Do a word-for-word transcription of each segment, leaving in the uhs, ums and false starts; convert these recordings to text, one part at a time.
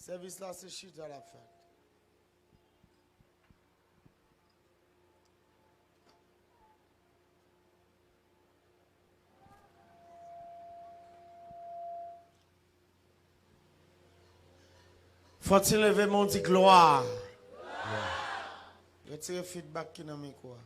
Sèvis la se chita l ap fèt. Fò ti leve men w di glwa. Retire feedback ki nan mikwo a.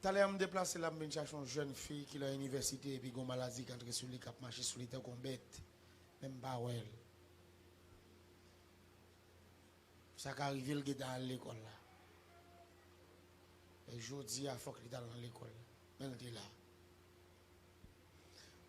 Talè a m deplase la, m vin chache yon jèn fi ki nan inivèsite epi gon maladi k antre sou li, k ap mache sou li tankou yon bèt. Men m pa wè l. Sa ka rive l gentan al lekòl la. E jodi a fòk li t al nan lekòl. Men l te la.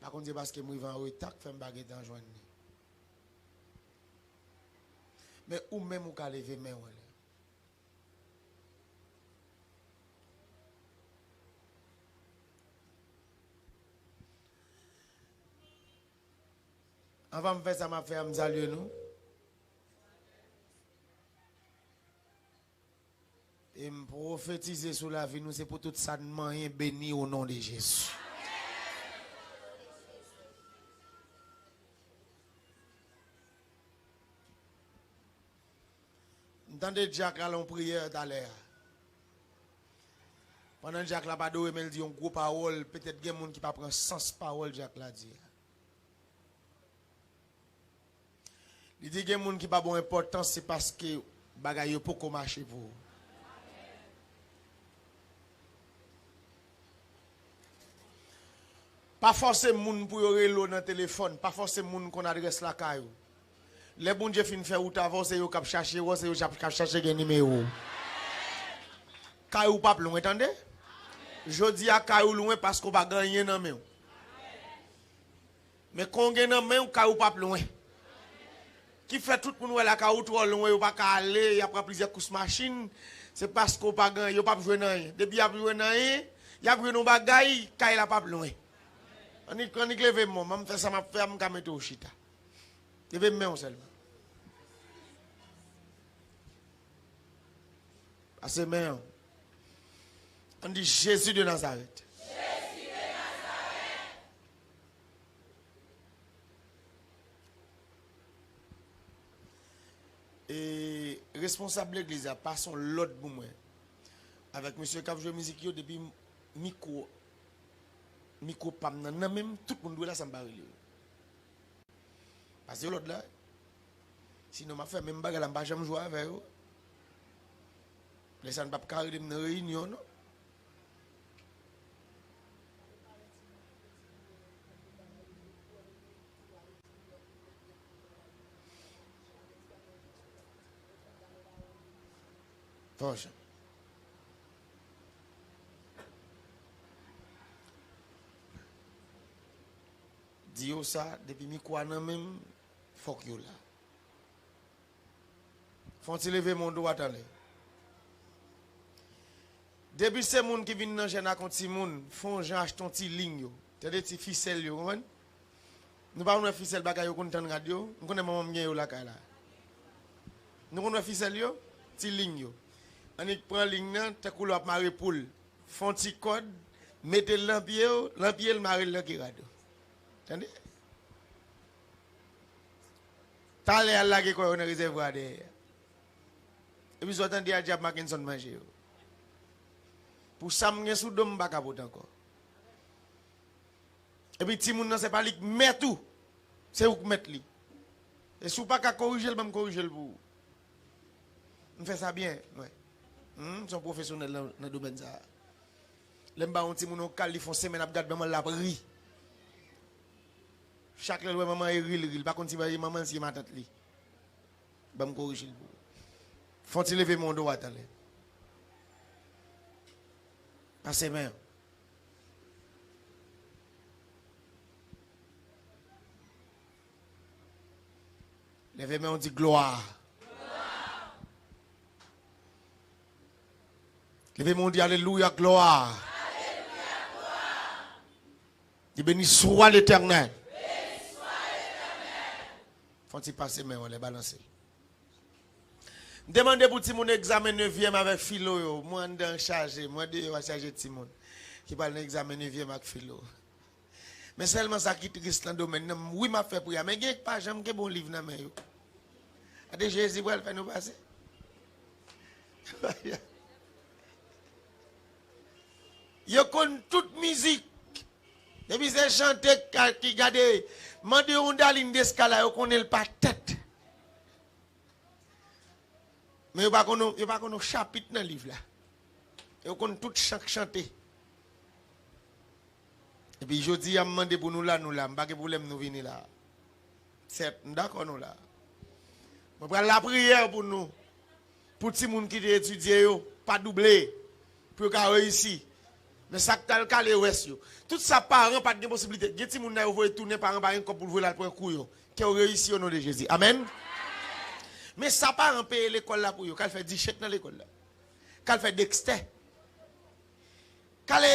Pa konn se paske m rive an reta k fè m pa gentan jwenn li. Men ou menm ou ka leve men w anlè. Anvan m fè sa m ap fè a, m salye nou. E m pwofetize sou lavi nou, se pou tout sa n manyen beni o non de Jezi. M tande dyak la lan yon priyè talè a. Pandan dyak la pa adore, men l di yon gwo pawòl, petèt gen moun ki pa pran sans pawòl dyak la di a. Li di gen moun ki pa ba w enpòtans, se paske bagay yo poko mache pou ou. Pa fòse moun pou yo rele w nan telefòn. Pa fòse moun konn adrès lakay ou. Lè Bondye fin fè wout avè w, se yo k ap chache w, se yo k ap chache gen nimewo w. Kay ou p ap lwen, tande? Jodi a, kay ou lwen paske w pa gen anyen nan men w. Men kon w gen nan men w, kay ou p ap lwen. Ki fè tout moun wè lakay ou twò lwen, yo pa ka ale, y ap pran plizyè kous machin. Se paske w pa gen, yo p ap jwenn anyen. Depi y ap jwenn anyen, y ap jwenn yon bagay, kay la p ap lwen. Annik, annik leve men w, ban m fè sa m ap fè a, m ka mete w chita. Leve men w sèlman. Pase men w. Ann di, Jezi de Nazarèt. E responsab legliz la pase yon lòd pou mwen. Avèk mesye k ap jwe mizik yo, depi mikwo, mikwo pa m nan, nan men m, tout moun dwe la, san m pa rele yo. Pase lòd la. Sinon, m ap fè menm bagay la, m pa janm jwe avè yo. Lè sa a, n p ap ka rele m nan reyinyon, non. Fò jan. Di yo sa, depi mikwo a nan men m, fòk yo la. Fè yon ti leve men w dwat anlè. Depi se moun ki vin nan jèn ak yon timoun, fè yon jan achte yon ti liy yo. Tande ti fisèl yo, konprann? Nou pa konn wè fisèl bagay yo konn tann rad yo? M konnen manman m gen yo lakay la. Nou konn wè fisèl yo? Ti liy yo. Annik pran liy nan, tankou lè w ap mare poul. Fè yon ti kòd, mete l nan pye w, nan pye l, mare l nan ke rad ou. Tande? Talè al lage kò yo nan rezèvwa a dèyè. Epi sa w tande a dyab Mackenson manje yo. Pou sa m gen sou do m, m pa ka pote ankò. Epi timoun nan, se pa li k mèt ou. Se ou k mèt li. E si w pa ka korije l, ban m korije l pou ou. M fè sa byen, mwen. Hmm, m se yon pwofesyonèl nan, nan domèn sa a. Lè m ba yon timoun yon kal, li fè yon semèn ap gad manman l, l ap ri. Chak lè l wè manman, e ri l ri. L pa konn si manman l, si e matant li. Ban m korije l pou ou. Fè yon ti leve men w dwat anlè. Pase men w. Leve men w, di, glwa. Leve men w, di, alelouya, glwa. Di, beni swa Letènèl. Yon ti pase men w anlè, balanse l. M te mande pou timoun egzamen nevyèm avèk filo yo. Mwen anndan an chaje, mwen deyò a chaje timoun ki pral nan egzamen nevyèm ak filo. Men sèlman sa ki tris nan domèn nan, wi, m ap fè priyè, men gen k pa janm kenbe yon liv nan men yo. Gade Jezi pral fè nou pase. Yo konn tout mizik. Depi se chante k-, ki gade, mande yon Darline Descala, yo konnen l pa tèt. Men yo pa konn, yo pa konn yon chapit nan liv la. Yo konn tout chan k chante. Epi jodi a, m mande pou nou la, nou la. M pa gen pwoblèm nou vini la. Sèt, m dakò nou la. Mwen pral lapriyè pou nou. Pou timoun ki te etidye yo, pa double. Pou yo ka reyisi. Men sa k t al kale rès yo. Tout sa paran pa t gen posiblite. Gen timoun nan yo voye tounen, paran pa gen kòb pou l voye l al pran kou yo. Ke w reyisi o non de Jezi. Amèn. Men sa paran peye lekòl la pou yo. K al fè dichèt nan lekòl la. K al fè dekstè. K al,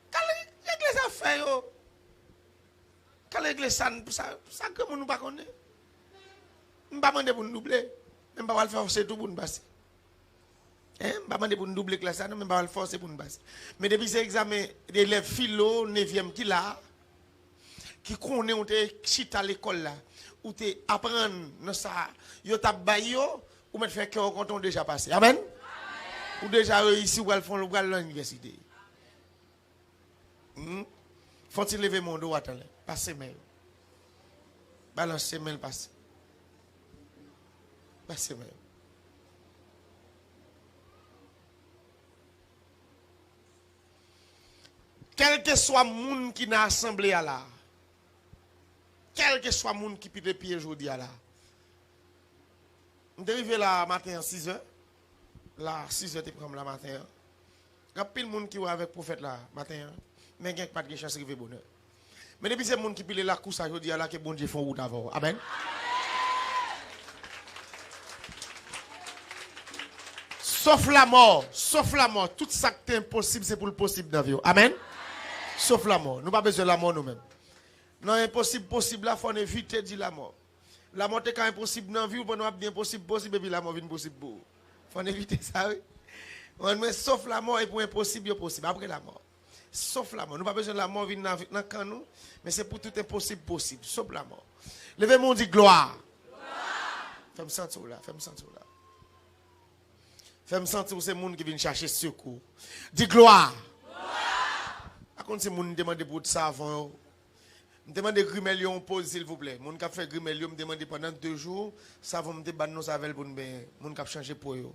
k al regle zafè yo. K al regle sa, sa, sa granmoun nou pa konnen. M pa mande pou n double. Men m pa pral fòse tou pou n pase. Hein? M pa mande pou n double klas la, non, men m pa pral fòse pou n pase. Men depi se egzamen elèv filo, nevyèm ki la, ki konnen ou te chita lekòl la, ou te aprann nan sa yo t ap bay yo, ou mèt fè kè w kontan, ou deja pase. Amèn? Ou deja reyisi, ou pral fon, ou pral nan inivèsite. Hmm? Fon ti leve men w dwat anlè. Pase men yo. Balanse men l pase. Pase men yo. Kèlkeswa moun ki nan asanble a la, kèlkeswa moun ki pile pye jodi a la, m te rive la maten an sizè. La, sizè te pran m la maten an. Gen anpil moun ki wè avèk pwofèt la maten an, men gen k pa t gen chans rive bonè. Men depi se moun ki pile lakou sa jodi a la, ke Bondye fè yon wout avè w. Amèn. Sof lamò, sof lamò. Tout sa k te enposib, se pou l posib nan vi w. Amèn. Sof lamò. Nou pa bezwen lamò nou menm. Nan enposib posib la, fò n evite di lamò. Lamò te ka enposib nan vi w pandan w ap di enposib posib, epi lamò vin posib pou ou. Fò n evite sa, wi. Konprann mwen, sof lamò, e pou enposib yo posib apre lamò. Sof lamò. Nou pa bezwen lamò vin nan, nan kan nou, men se pou tout enposib posib. Sof lamò. Leve men w, di glwa. Fè m santi w la, fè m santi w la. Fè m santi w se moun ki vin chache sekou. Di glwa. Pa konn si moun te mande pou savon yo. M te mande grimèl yo yon poz, silvouplè. Moun k ap fè grimèl yo, m te mande pandan de jou, savon m te ban nou sa avè l pou n benyen. Moun k ap chanje po yo.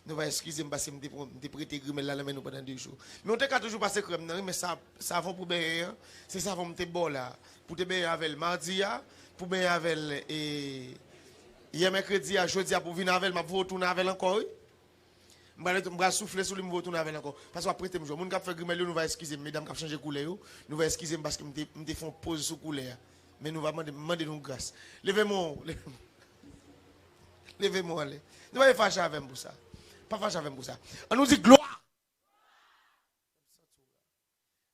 Nou va eskize m paske m te pran, m te prete grimèl la nan men nou pandan de jou. Men w te ka toujou pase krèm nan, wi, men sa, savon pou benyen an, se savon m te ba w la. Pou te benyen avè l madi a, pou benyen avè l, e, yè mèkredi a, jodi a, pou vin avè l, m ap voye w tounen avè l ankò, wi. M pral, m pral soufle sou li, m voye tounen avè l ankò. Paske w ap prete m jwe. Moun k ap fè grimèl yo, nou va eskize m. Medam k ap chanje koulè yo, nou va eskize m paske m te, m te fè yon poz sou koulè a. Men nou va mande, mande nou gras. Leve men w, leve men w anlè. Nou pa fache avè m pou sa. Pa fache avè m pou sa. An nou di glwa!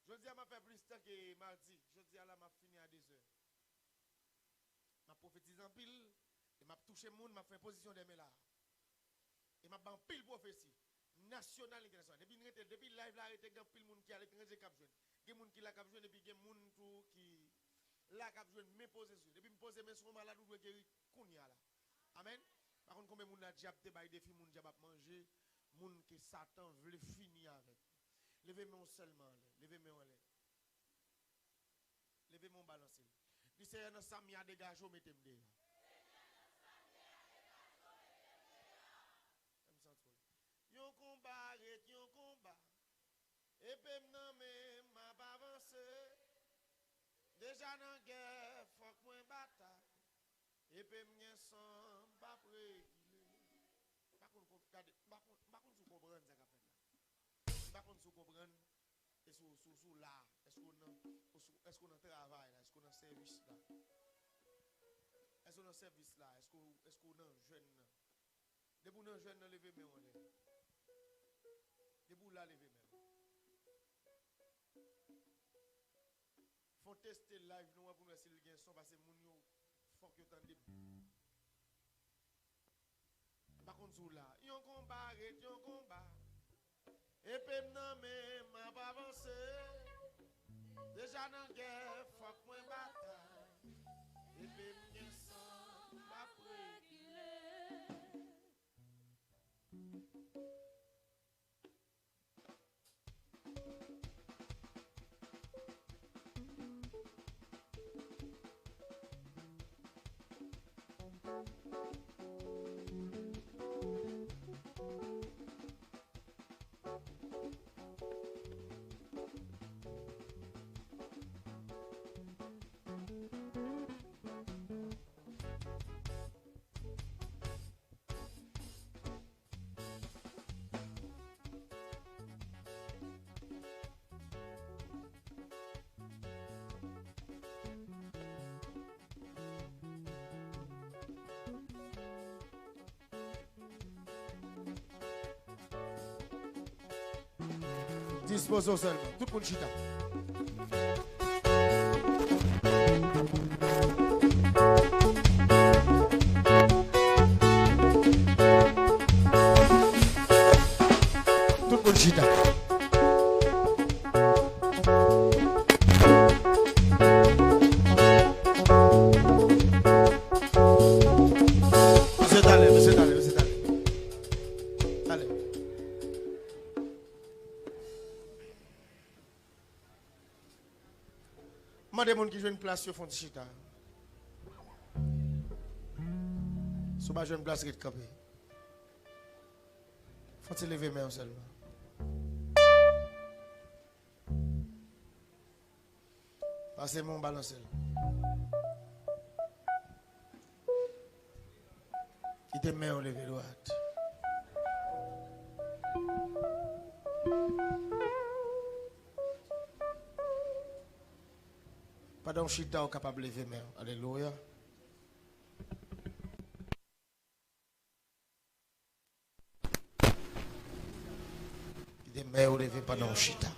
Jodi a, m ap fè plis tan ke madi. Jodi a la, m ap fini a de zè. M ap pwofetize anpil, e m ap touche moun, m ap fè pozisyon de men la. E m ap bay anpil pwofesi. Nasyonal, entènasyonal. Depi n rete, depi live la rete, gen anpil moun ki aletranje k ap jwenn. Gen moun ki la k ap jwenn, epi gen moun tou ki la k ap jwenn men poze sou yo. Depi m poze men sou yon malad, ou dwe geri kounye a la. Amèn. Pa konn konbyen moun la dyab te bay defi, moun dyab ap manje, moun ke Satan vle fini avèk. Leve men w sèlman anlè. Leve men w anlè. Leve men w, balanse l. Di, Seyè, nan sa m ye a, degaje w, mete m deyò. Fè m santi w. Yon konba ret yon konba. Epe m nan men m, m ap avanse. Deja nan gè, fòk mwen batay. Epe m gen san, m p ap rekile. M pa konn konp-, gade, m pa konn, m pa konn si w konprann sa k ap fèt la. M pa konn si w konprann. E si w, si w, si w la, èske w nan, èske w nan travay la, èske w nan sèvis la? Èske w nan sèvis la? Èske w, èske w nan jèn nan? Depi w nan jèn nan, leve men w anlè. Depi w la, leve men w. Fon teste live nou an pou n wè si l gen son, paske moun yo Fòk yo tande m. M pa konn si w la. Yon konba ret yon konba. Epe m nan men m ap avanse. Deja nan gè, fòk mwen batay. Epe m gen san, m ap rekile. Dispoze w sèlman. Tout moun chita. Tout moun chita. Mesye, talè, mesye, talè, mesye, talè. Talè. Mande moun ki jwenn plas yo fè yon ti chita. Si w pa jwenn plas, ret kanpe. Fè yon ti leve men w sèlman. Pase men w, balanse l. Kite men w leve dwat. Pandan w chita, w kapab leve men w. Alelouya. Kite men yo leve pandan w chita.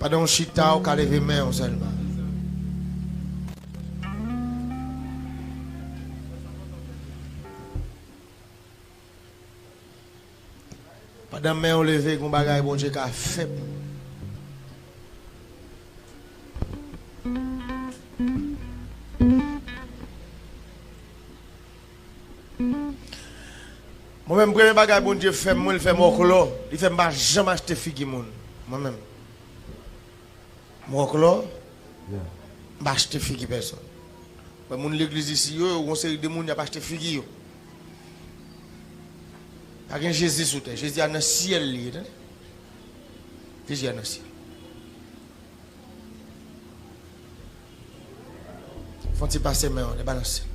Pandan w chita, ou ka leve men w sèlman. Pandan men w leve, gen yon bagay Bondye ka fè pou ou. Mwen menm, premye bagay Bondye fè m, mwen, li fè m wòklò. Li fè m pa janm achte figi moun. Mwen menm. M wòklò, m pa achte figi pèsòn. Wè moun legliz isi yo, yo gon seri de moun y ap achte figi yo. Pa gen Jezi sou tè. Jezi a nan syèl li ye, tande. Jezi a nan syèl. Fè yon ti pase men w, li balanse.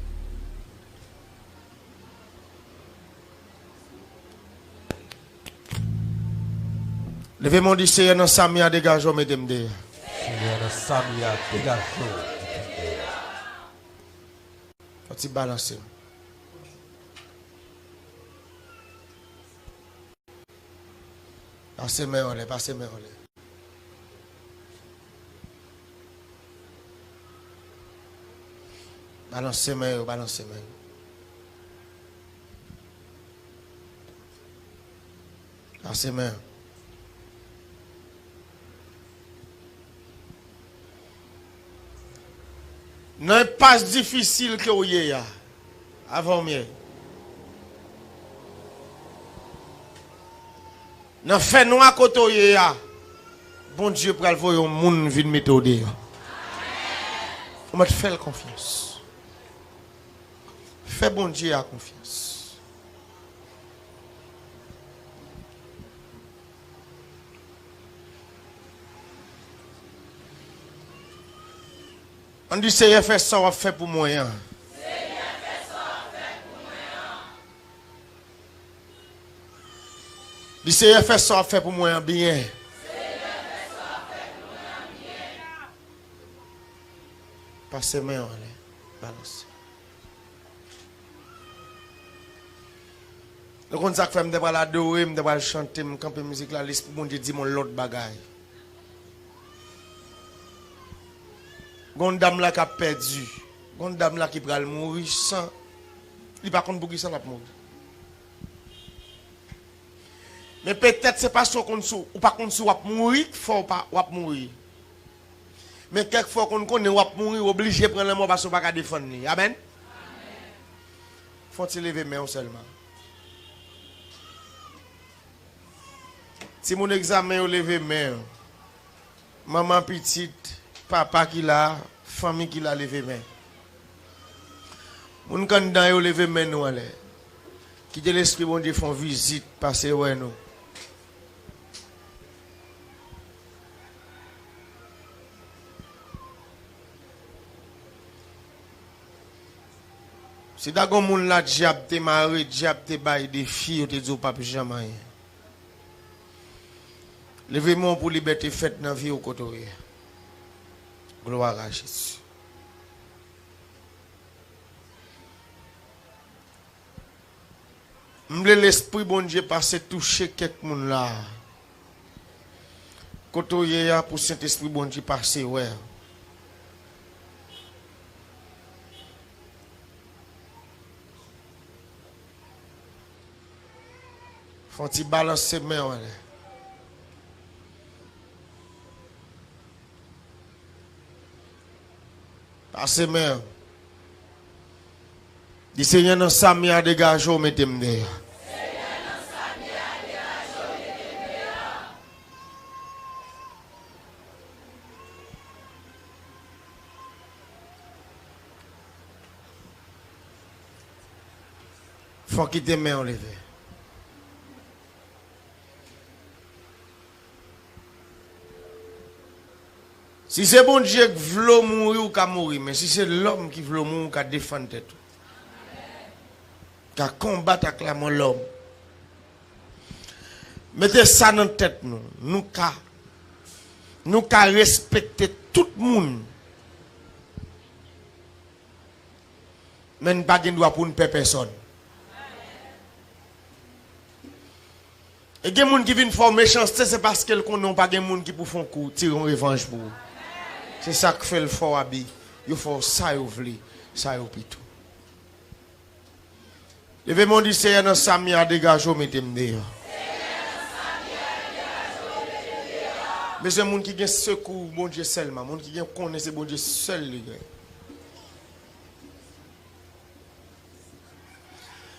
Leve men w, di, Seyè, nan sa m ye a, degaje w, mete m deyò. Seyè, nan sa m ye a, degaje w, mete m deyò. Fè yon ti balanse. Pase men w anlè, pase men w anlè. Balanse men yo, balanse men yo. Pase men yo. Nan enpas difisil ke w ye a, avan w menm. Nan fènwa kote w ye a, Bondye pral voye yon moun vin mete w deyò. Ou mèt fè l konfyans. Fè Bondye a konfyans. Ann di, Seyè, fè sa w ap fè pou mwen an. Di, Seyè, fè sa w ap fè pou mwen an byen. Pase men w anlè. Balanse. Ou konn sa k fè m te pral adore, m te pral chante, m kanpe mizik la, Lespri Bondye di m yon lòt bagay. Gon dam la k ap pèdi. Gon dam la ki pral mouri san, li pa konn poukisa l ap mouri. Men petèt se paske w konn si w, ou pa konn si w ap mouri k fè w pa, w ap mouri. Men kèk fwa w konn konnen w ap mouri, w oblije pran lanmò paske w pa ka defann li. Amèn? Fè w ti leve men w sèlman. Timoun egzamen yo leve men yo. Manman pitit, papa ki la, fanmi ki la leve men. Moun k anndan yo leve men nou anlè. Kite Lespri Bondye fè yon vizit, pase wè nou. Si ta gon moun la dyab te mare, dyab te bay defi, yo te di w p ap janm anyen. Leve men w pou libète fèt nan vi w kote w ye. Glwa a Jezi. M vle Lespri Bondye pase touche kèk moun la. Kote w ye a pou Sentespri Bondye pase wè. Fè yon ti balanse men w anlè. Pase men. Di, Senyè, nan sa m ye a, degaje w, mete m deyò. Fò kite men w leve. Si se Bondye k vle w mouri, ou ka mouri. Men si se lòm ki vle w mouri, ou ka defann tèt ou. Ou ka konbat ak lamò lòm. Mete sa nan tèt nou. Nou ka, nou ka respekte tout moun. Men n pa gen dwa pou n pè pèsòn. E gen moun ki vin fè w mechanste, se paske l konnen w pa gen moun ki pou fè w kou, tire yon revanj pou ou. Se sa k fè l fè w abi. Yo fè w sa yo vle, sa yo pito. Leve men w, di, Seyè, nan sa m ye a, degaje w, mete m deyò. Bezwen moun ki gen sekou Bondye sèlman, moun ki gen konnen se Bondye sèl li gen.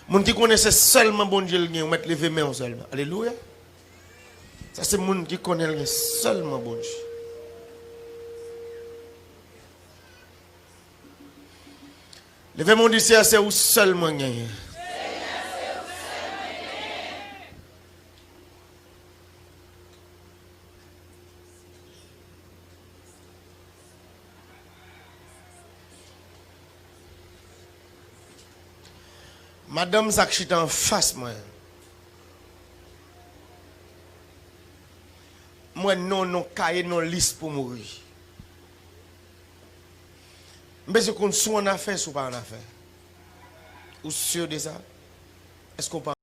Moun ki konnen se sèlman Bondye l gen, ou mèt leve men w sèlman. Alelouya. Sa se moun ki konnen l gen sèlman Bondye. Leve men w, di, Seyè, se ou sèl mwen genyen. Madanm sa k chita anfas mwen, m wè non, non kaye, non lis pou mouri. M bezwen konn si w annafè, si w pa annafè. Ou si de sa? Èske w pa